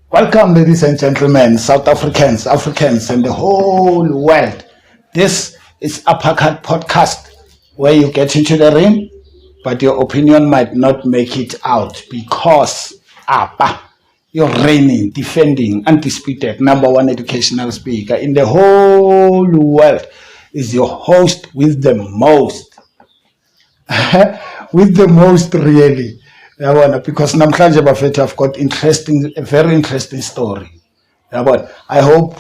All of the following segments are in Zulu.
Welcome, ladies and gentlemen, South Africans, Africans, and the whole world. This is Uppercut Podcast, where you get into the ring, but your opinion might not make it out because Appa, you're reigning, defending, undisputed number one educational speaker in the whole world, is your host with the most. With the most, really, yabona, because namhlanje, bafethu, I've got interesting a very interesting story, yabona. I hope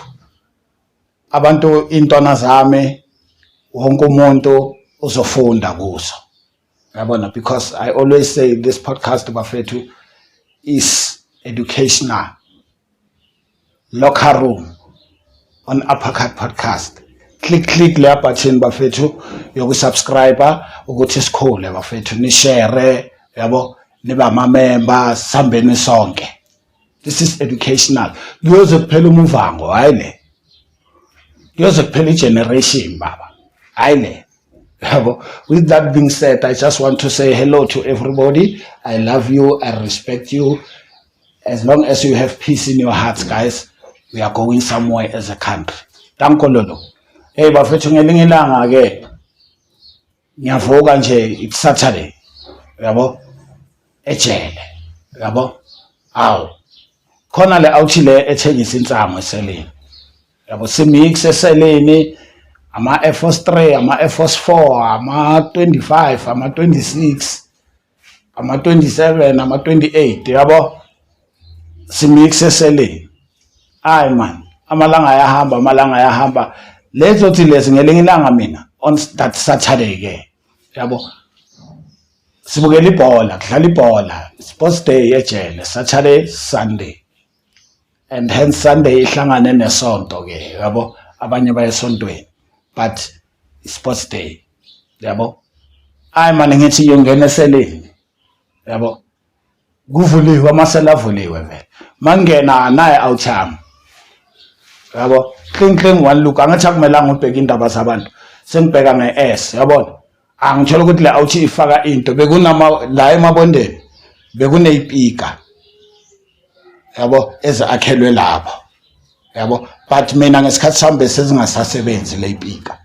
abantu, intwana zami, wonke umuntu uzofunda kuso, yabona, because I always say this podcast, bafethu, is educational. Locker Room on Uppercut Podcast. Click, click leya button, bafethu, yokusubscribe ukuthi sikhule, bafethu. Nishare, yabo, niba ama-member, sihambeni sonke. This is educational. Kuyoze kuphela umuvango, hayi le, kuyoze kuphela igeneration, baba, hayi le, yabo. With that being said, I just want to say hello to everybody. I love you, I respect you. As long as you have peace in your hearts, guys, we are going somewhere as a country. Danko lolo. Hey bafethu, ngelinye ilanga ke ngiyavuka nje, it's Saturday, yabo, ejele, yabo. Awu, khona le outie le ethengisa insango eseleni, yabo. Simix eseleni ama Air Force 3, ama Air Force 4, ama 25, ama 26, ama 27, ama 28, yabo. Simix eseleni. Hayi man, amalanga ayahamba, amalanga ayahamba. Lezo thi lezi, ngelinye ilanga mina on that Saturday ke, yabo, sibukela ibhola, kudlala ibhola, sports day ejele, Saturday, Sunday, and hence Sunday ihlangane nesonto ke, yabo. Abanye baye esontweni, but sports day, yabo. Hayi mani, ngithi ngiyongena eseleni, yabo, kuvuliwe amasela, avuliwe vele. Mangena naye awuthami, yabo, cling cling, one look. Angathi akumelanga ubheke indaba zabantu, sengibheka nge-s, yabona. Angithola ukuthi le awuthi ifaka into bekunama la emabondeni, bekuneyipika, yabo, ezakhelwe lapho, yabo, but mina ngesikhathi sami bese zingasasebenzi le ipika.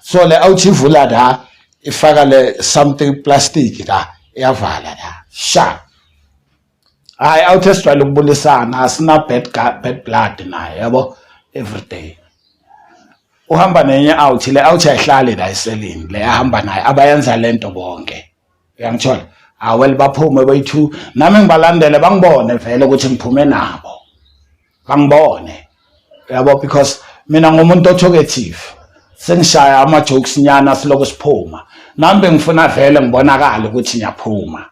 So le awuthi ivula la, ifaka le something plastic la, iyavala la sha. Hayi, awuthi esijwayele ukubulisana, asina bad blood naye, yabo. Every day uhamba nenye out. Le out ayihlali la eselini, le ahamba naye, abayenza lento bonke, uyangithola. Awel, baphume boyi-two, nami ngibalandele, bangibone vele ukuthi ngiphume nabo, bangibone, yabo, because mina ngumuntu o-talkative, sengishaya ama-jokes nyana siloko siphuma. Nami bengifuna vele ngibonakale ukuthi ngiyaphuma,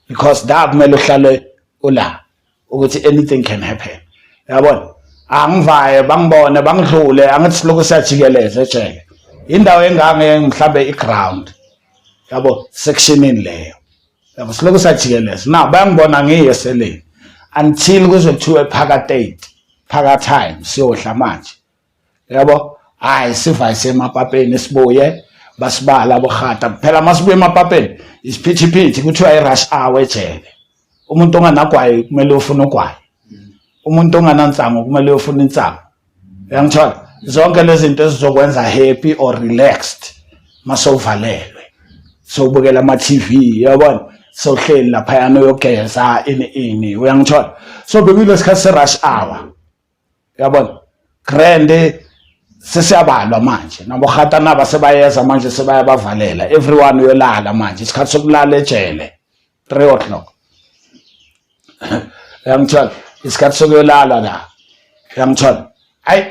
because da kumele uhlale ula ukuthi anything can happen, yabona. Angivaye, bangibone, bangidlule. Angithi siloko siyajikeleza ejele, indawo engange mhlambe iground, yabo, sectionini leyo, yabo. Siloko siyajikeleza na, bayangibona ngiye eseleni until kuze kuthiwe phakathi 8, phakathi time, siyodla manje, yabo. Hayi, sivayise emapapeni, sibuye basibala abohata phela. Masibuye emapapeni, isiphithiphithi, kuthiwa i-rush hour ejele. Umuntu onganagwayi kumele ufune ugwayi, umuntu onganansango kumele uyofuna insango, uyangithola. Zonke lezi zinto ezizokwenza happy or relaxed masowuvalelwe, sowubukela ama-TV, yabona, sowuhleli laphayana, uyogeza, ini ini, uyangithola. So bekuyile sikhathi se-rush hour, uyabona, grand. Sesiyabalwa manje, nabohata naba sebayeza manje, sebayabavalela. Everyone uyolala manje, isikhathi sokulala ejele 3 o'clock, uyangithola, isikhathi sokuyolala la, uyangithola. Hayi,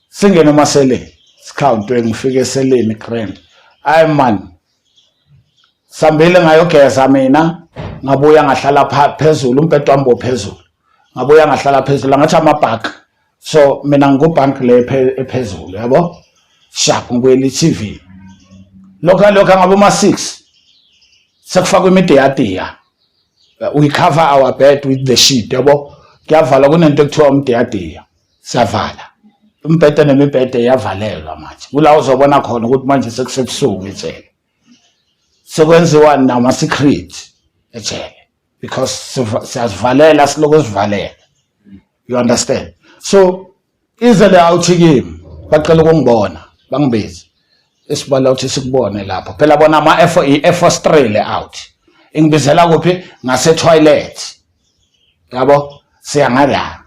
singene emaseleni, sikhawuntwe, ngifike eseleni grand. Hayi man, sambile, ngayogeza mina, ngabuya ngahlala phezulu, umbhedo wami bophezulu. Ngabuya ngahlala phezulu, ngathi amabhaka, so mina ngikubhank le ephezulu, yabo, sharp, ngibuyela i-TV. Lokho lokho ngabe uma 6 sekufakwa imideyadiya. We cover our bed with the sheet, yabo, kuyavalwa. Kunento ekuthiwa umdeyadiya, siyavala umbhede, nemibhede iyavalelwa. Manje kula uzobona khona ukuthi manje sekusebusuku ejele, sekwenziwa nama-secret ejele, because siyazivalela, siloko sivalela. You understand? So ize le outhi kimi, bacela ukungibona, bangibize isibala ukuthi sikubone lapho. Phela bona ama F i-F 3 le out ingibizela kuphi? Ngase toilet, yabo. Siya ngala,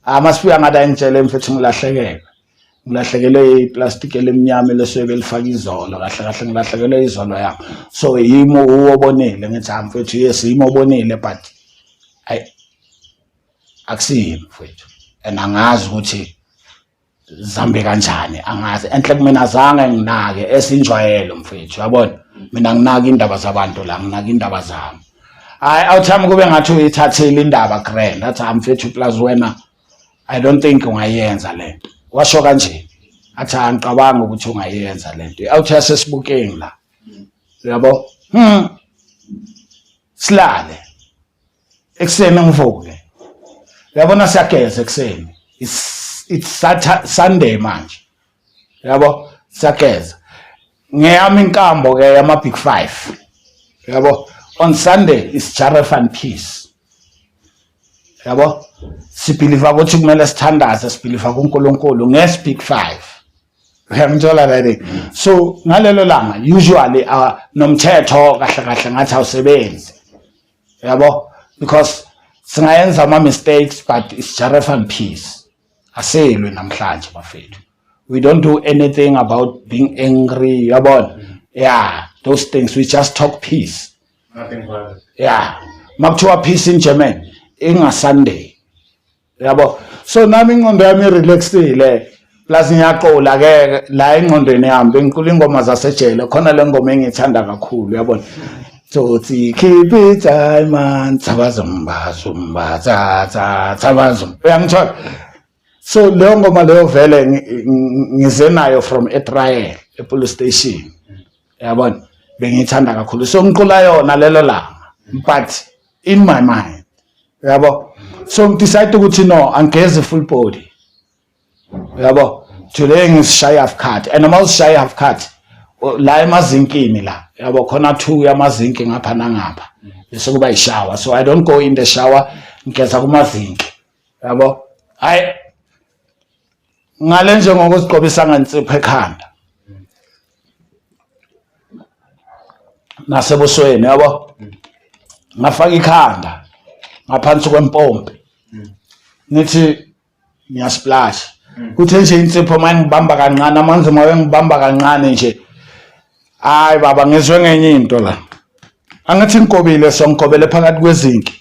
amasifika ngala, ngitshele mfethu, ngilahlekelwe, ngilahlekelwe iplastic elimnyama lesuke belifaka izolo. Kahle kahle ngilahlekelwe izolo yami. So yimi uwobonile? Ngithi, ha mfethu, yes, yimi obonile, but ayi, akusiyimi mfethu, and angazi ukuthi zambe kanjani, angazi enhle kumina, azange nginake esinjwayelo mfethu, yabona. Mina nginaka indaba zabantu la, nginaka indaba zami. Hayi, awuthami kube ngathi uyithathile indaba grand, athi, ha mfethu, plus wena I don't think ungayenza lento. Washo kanje, athi angicabanga ukuthi ungayenza lento. Awuthi yasesibukeng la, yabo. Silale, ekuseni ngivuke, uyabona, siyageza ekuseni. It's Sunday manje, yabo, siyageza ngeyami inkambo ke yama big 5, yabo. On Sunday is Jaref and peace, yabo. Sibelieve ukuthi kumele sithandaze, sibelieve kuNkulunkulu nges big 5, uyangithola right? So ngalelo langa usually nomthetho kahle kahle ngathi awusebenzi, yabo, because singayenza ama mistakes, but it's Jaref and peace. Aselwe namhlanje bafethu, we don't do anything about being angry, yabona. Yeah, those things, we just talk peace. Nothing violent. Yeah, makuthiwa peace in German inga Sunday, yabo. So nami ingqondo yami irelaxile, plus ngiyaqola ke la engqondweni yami, bengicula ingoma zasejele. Khona le ngoma engiyithanda kakhulu, yabona, tsotsi keep it time man, tsabazumba zumba tsa tsa tsabazumba, uyangithola? So leyo ngoma leyo vele ngize nayo from a trial e police station, yabona, bengiyithanda kakhulu. So ngicula yona lelo langa, but in my mind, yabo. So ngidecide ukuthi no, angigezi full body, yabo. Today ngisishaya half cut, and uma usishaya half cut la emazinkini la, yabo, khona two yamazinki ngapha nangapha, bese kuba ishower. So I don't go in the shower, ngigeza kumazinki, yabo. Hayi, ngale nje ngokuzigqobisa ngensipho ekhanda nasebusweni, yabo, ngafaka ikhanda ngaphansi kwempompi, ngithi ngiyasplash. Kuthe nje insipho mayingibamba kancane, amanzi mawengibamba kancane nje, hayi baba, ngizwe ngenye into la. Angithi ngigobile, so ngigobele phakathi kwezinki,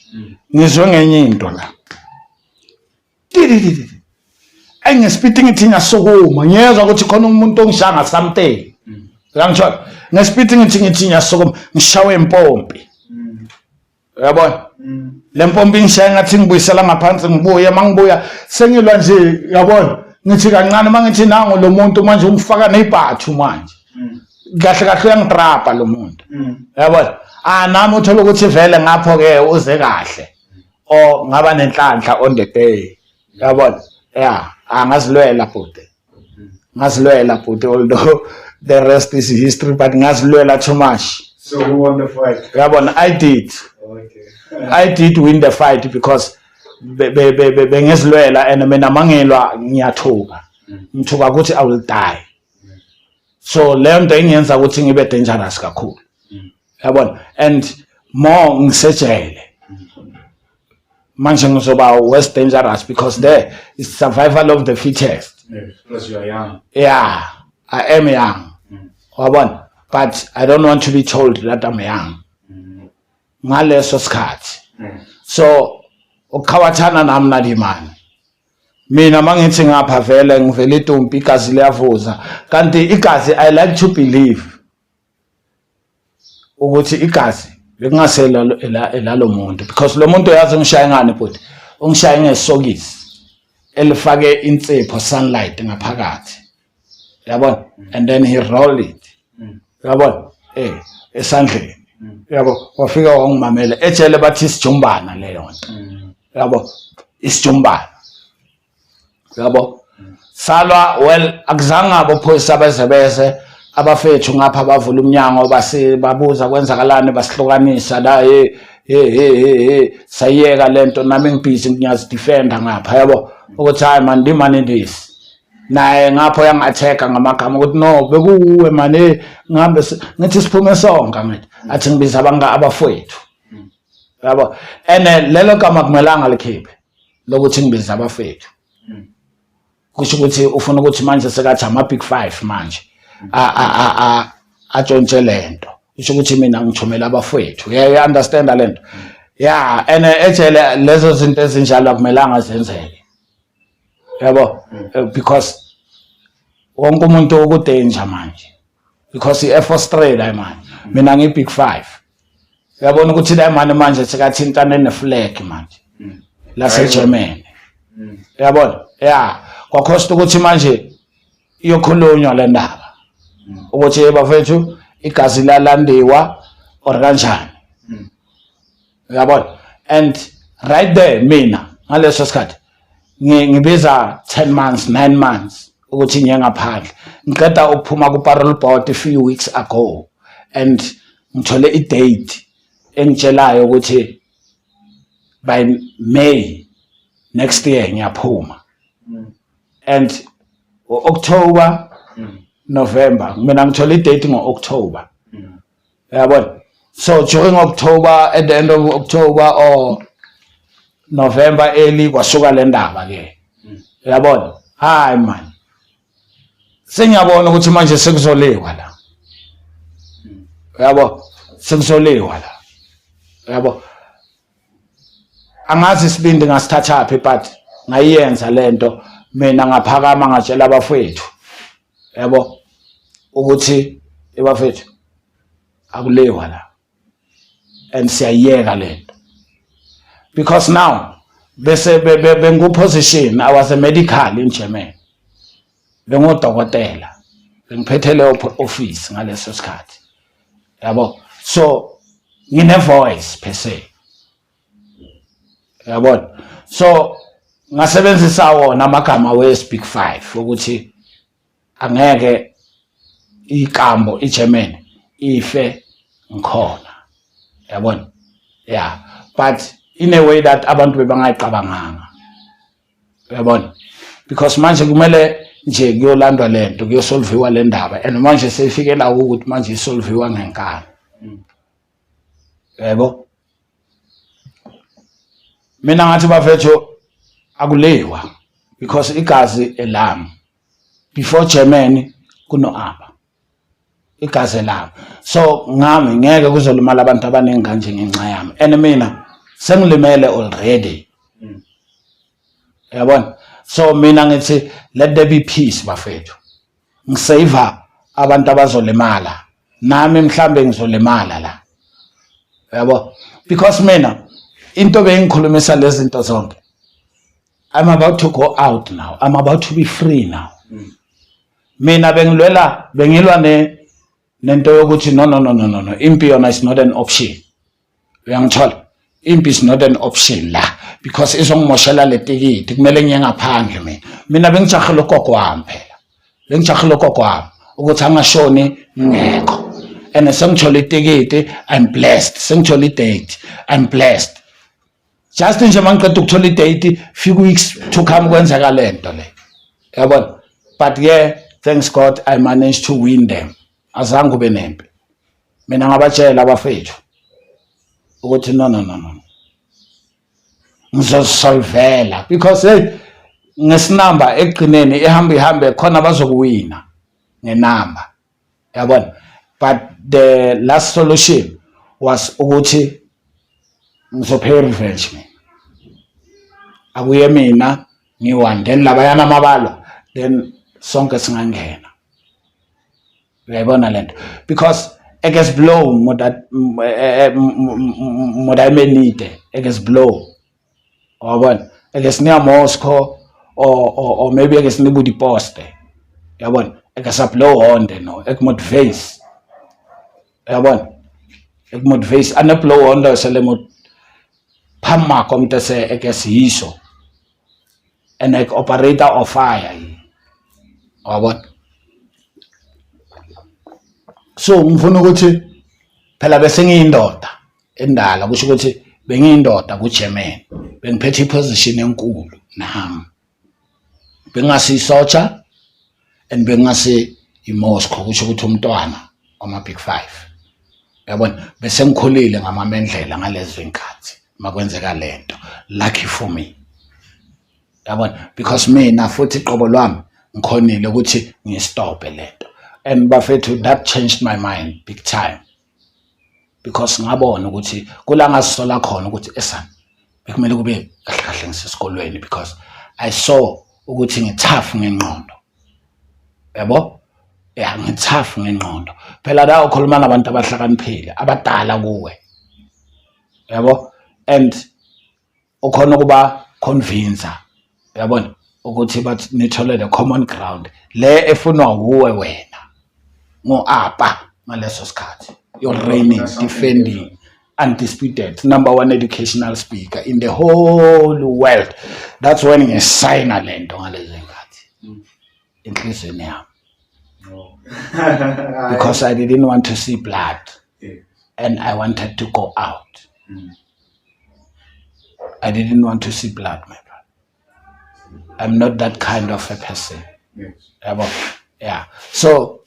ngizwe ngenye into la. Titititi. Ayi, ngespeed ngithi ngiyasukuma, ngiyezwa ukuthi khona umuntu ongishanga something, uyangithola? Ngespeed ngithi ngiyasukuma, ngishawe impompi, uyabona. Le mpompi ingishaya ngathi ngibuyisela ngaphansi, ngibuye. Mangibuya sengilwa nje, uyabona, ngithi kancane, mangithi nangu lo muntu manje ungifaka nezibhathu manje. Kahle kahle uyangitrapa lo muntu, uyabona. Ah, nami uthola ukuthi vele ngapho ke uze kahle or ngaba nenhlanhla on the day, uyabona. Yeah, angazilwela bhuti, ngazilwela bhuti, although the rest is history, but ngazilwela too much. So who won the fight? Uyabona, I did. I did win the fight because bengizilwela, and mina mangilwa ngiyathuka, ngithuka ukuthi I will die. So leyo nto ingenza ukuthi ngibe dangerous kakhulu, yabona. And more ngisejele manje ngizoba worse dangerous because there is survival of the fittest. Yes, plus you are young. Yeah, I am young, wabona, but I don't want to be told that I'm young ngaleso sikhathi. So ukukhawathana nami nalimani, mina mangithi ngapha vele ngivele itumpi, igazi liyavuza. Kanti igazi, I like to believe ukuthi igazi bekungasela elalo muntu, because lo muntu uyazi ungishaye ngani bhuti? Ungishaye ngesokisi elifake insipho, sunlight ngaphakathi, yabona, and then he rolled it, yabona, esandleni, yabo. Wafika wangimamela ejele, bathi isijumbana leyo nto, yabo, isijumbana, yabo. Salwa well, akuzange abophoyisa beze beze abafethu ngapha, bavula umnyango, base babuza kwenzakalani, basihlukanisa la. Hey, Hey, hey, hey, hey, sayiyeka lento. Nami ngibhizi, ngiyazidefenda ngapha, yabo, ukuthi hayi man, limani this naye ngapho yangi-attack-a ngamagama ukuthi no, bekuwuwe mani. Eh, ngihambe ngithi siphume sonke, ngithi athi ngibiza abanga abafowethu, yabo. And lelo gama kumelanga likhiphe lokuthi ngibiza abafethu, kusho ukuthi ufuna ukuthi manje sekathi ama-big five manje atshontshe lento, kusho ukuthi mina ngithumela abafowethu. Yeah, you understand lento? Yeah. And ejele lezo zinto ezinjalo akumelanga zenzeke, yabo, because wonke umuntu uku-danger manje, because i-Air Force 3 la manje, mina ngiyi-big five. Uyabona ukuthi la manje manje sekathintane ne-flag manje lase-Germany, uyabona? Ya, kwakhosta ukuthi manje iyokhulunywa le ndaba ukuthi, hey bafethu, igazi lalandiwa or kanjani, uyabona? And right there mina ngaleso sikhathi ngibiza 10 months, 9 months ukuthi ngiye ngaphandle. Ngiqeda ukuphuma ku-parole board a few weeks ago and ngithole i-date engitshelayo ukuthi by May next year ngiyaphuma. And October, November, mina ngithola i-date ngo-October, uyabona? So during October, at the end of October or November early, kwasuka le ndaba ke, uyabona? Hayi man, sengiyabona ukuthi manje sekuzoliwa la, uyabo, sekuzoliwa la, uyabo. Angazi isibindi ngasithathaphi, but ngayiyenza lento mina. Ngaphakama, ngatshela abafowethu, yabo, ukuthi ebafethu akuliwa la and siyayiyeka lento, because now bese bengu position, I was a medical in Germany, bengodokotela, bengiphethe leyo office ngaleso sikhathi, yabo. So ngine voice per se, yabona? So ngasebenzisa wona amagama we big 5 ukuthi angeke ikambo iGermany ife ngikhona, yabona? Yeah, but in a way that abantu bebangayicabanganga, uyabona? Because manje kumele nje kuyolandwa lento, kuyosolviwa le ndaba, and manje seyifikela ukuthi manje isolviwa ngenkani, yebo. Mina ngathi bafethu akuliwa because igazi elami before Germany kuno aba igazi elami, so ngami ngeke kuzolimala abantu abaningi kanje ngenxa yami, and mina sengilimele already, yabona? So mina ngithi let there be peace bafethu, ngisave abantu abazolimala, nami mhlambe ngizolimala la, yabo, because mina into bengikhulumisa lezi zinto zonke, I'm about to go out now, I'm about to be free now. Mina bengilwela, bengilwa ne nento yokuthi no, no, no, no, no, no, impi yona is not an option, uyangithola? Impi is not an option la because izongimoshela le tikiti, kumele ngiye ngaphandle. Mina bengijahile ugogo wami phela, bengijahile ugogo wami ukuthi angashoni ngekho, and sengithola itikiti, I'm blessed. Sengithola i-date, I'm blessed. Just nje mangiqeda ukuthola i-date, few weeks to come kwenzeka lento le, yabona? But yeah, thanks God I managed to win them. Azange kube nempi. Mina ngabatshela abafethu ukuthi no, no, no, no, ngizosolvela because hey, ngesinamba ekugcineni ihamba ihambe khona bazokuwina ngenamba, yabona? But the last solution was ukuthi ngizopay revenge mina, akuye mina ngiyi-one, then labayana amabalo, then sonke singangena, uyayibona lento? Because ek is blou moet hy my nie, ek is blou, wabona? Ek is nie 'n Moscow or maybe ek is nie by die poste, yabona? Ek is 'n blou honde nou, ek moet wys, yabona? Ek moet wys aan 'n blou honde as hulle moet pam maak om te sê ek is hierso en ek operate of fire hier, wabona? So ngifuna ukuthi phela bese ngiyindoda. Endala kusho ukuthi bengiyindoda kuGermany, bengiphethe iposition enkulu nami. Bengingasiyisotsha and bengingasi iMoscow, kusho ukuthi umntwana wama Big Five. Yabona, bese ngikhulile ngamamendlela ngalezo zinkathi makwenzeka lento. Lucky for me. Yabona, because mina futhi iqobo lwami ngikhonile ukuthi ngistophe lento. And bafethu, that changed my mind big time. Because ngabona ukuthi kula ngazisola khona ukuthi esana bekumele kube kahle kahle ngisesikolweni, because I saw ukuthi ngithafu ngengqondo. Yabo? Ya, ngithafu ngengqondo. Phela la ukhuluma nabantu abahlakaniphile, abadala kuwe. Yabo? And ukhona ukuba convince, uyabona, ukuthi bathi nithole the common ground le efunwa wuwe wena ngo-apa ngaleso sikhathi. You're reigning, defending, undisputed number one educational speaker in the whole world. That's when ngisayina lento ngalezo nkathi enhliziyweni yami, because I didn't want to see blood and I wanted to go out. I didn't want to see blood, my brother. I'm not that kind of a person. Yabo, yeah. So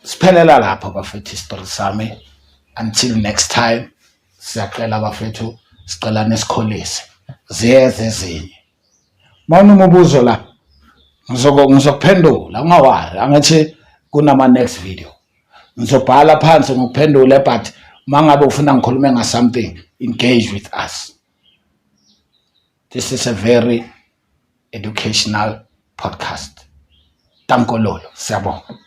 siphelela lapho bafethu isitori sami. Until next time, siyacela bafethu, sicela nisikholise, ziyeze ezinye. Mawunomubuzo la, ngizokuphendula, ungawari. Angithi kunama next video ngizobhala phansi ngikuphendule, but mangabe ufuna ngikhulume nga something, engage with us. This is a very educational podcast. Tankololo, siyabonga.